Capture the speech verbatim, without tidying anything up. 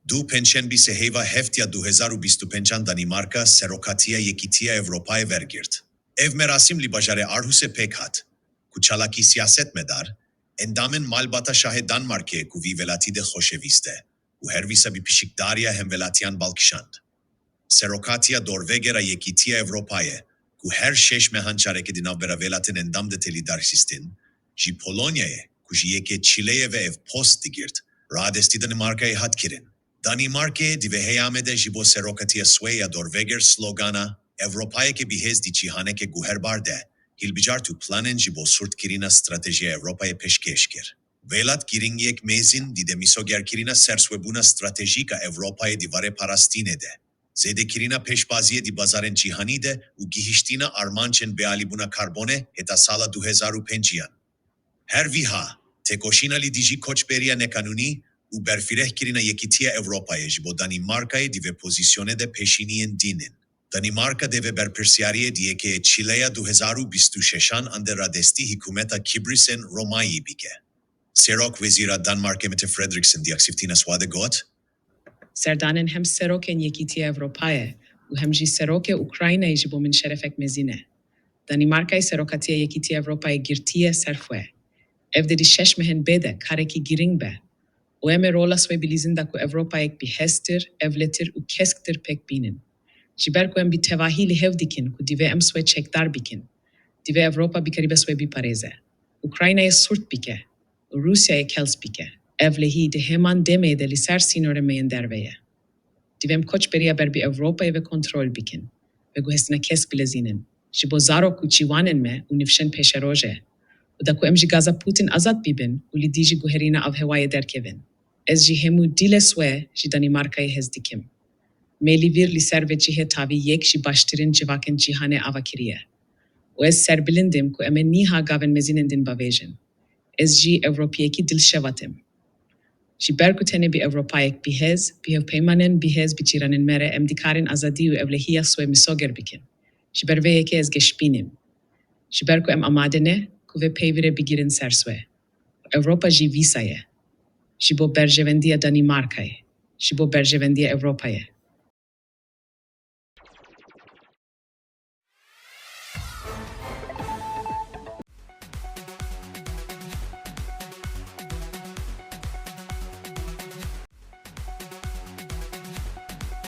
Du Pençşenbî sê heyva heft ya du hezar û bîst û pêncan Danîmarka serokatiya Yekîtiya Ewropayê wergirt. Ev merasîm li bajarê Aarhusê pêk hat, ku çalakî siyasetmedar, endamên malbata şahê Danmarkê ku vî welatî de xoşewîst e û her wisa bi pişikdariya hemwelatiyan bal kişand. Serokatiya dorveger a Yekîtiya Ewropayê, ku her şeş mehan careke di navbera welatên endam de tê lidarxistin, ji Polonyayê, ku ji yekê Çileyê ve ev post digirt, radestî Danîmarkayê hat kirin. Danîmarkê di vê heyamê de ji bo serokatiya swê ya dorveger slogana Ewropayeke bihêz di cîhaneke guherbar de hilbijart û planên ji bo sûrtkirina stratejiya Ewropayê pêşkêş kir. Welat girîngiyek mezin dide misogerkirina serswebûna stratejîk a Ewropayê di warê parastinê de, zêdekirina pêşbaziyê di bazarên cîhanî de û gihiştina armancên bialîbûna karbonê heta sala du hezar û pêncî an. Her wiha, têkoşîna li dijî koçberiya neqanûnî û berfirehkirina Yekîtiya Ewropayê ji bo Danîmarkayê di vê pozîsyonê de pêşîniyên din in. Danîmarka dê vê berpirsiyariyê di yekê Çileya du hezar û bîst û şeşan an de radestî hikûmeta Kîbrîs ên Romayî bike. Serok Wezîra Danmarkê Mette Frederiksen di aksîftîna swa de got: Serdanên hem serokên Yekîtiya Ewropayê û hem jî serokê Ukraynayê ji bo min şerefek mezin e. Danîmarkayê serokatiya Yekîtiya Ewropayê girtiye ser xwe. Ev dê di şeş mehên bê de karekî girîng be û em ê rola swê bilîzin da ku Ewropayek bihêztir, ewletir û kesktir pêk bînin. Ji ber ku em bi tevahî li hev dikin ku divê em swê çekdar bikin, divê Ewropa bikaribe swê biparêze. Ukraynayê sûrt bike û Rûsyayê kels bike. Ev lehî di heman demê de li ser sînorê me yên derve ye. Divê em koçberiya ber bi Ewropayê ve kontrol bikin. Veguhestina kesk bilezînin. Ji bo zarok û ciwanên me û nifşên pêşerojê. Û da ku em ji gaza Putin azad bibin û li dijî guherîna avhewayê derkevin. Ez ji hemû dîlê swê ji Danîmarkayê hez dikim. Me li vir li ser vê cihê tavî yek ji baştirîn civakên cîhanê ava kiriye. Û ez serbilind im ku em ê niha gavên mezin ên din bavêjin. Ez jî Ewropiyekî dilşewat im. Ji ber ku tenê bi Ewropayek bihêz, bi hevpeymanên bihêz bi cîranên me re em dikarin azadî û ewlehiya swê misoger bikin. Ji ber vê yekê ez geşbîn im. Ji ber ku em amade ne ku vê peyvîrê bigirin ser swê. Ewropa jî vîsa ye. Ji bo berjevendiya Danîmarkayê, ji bo berjevendiya Ewropayê.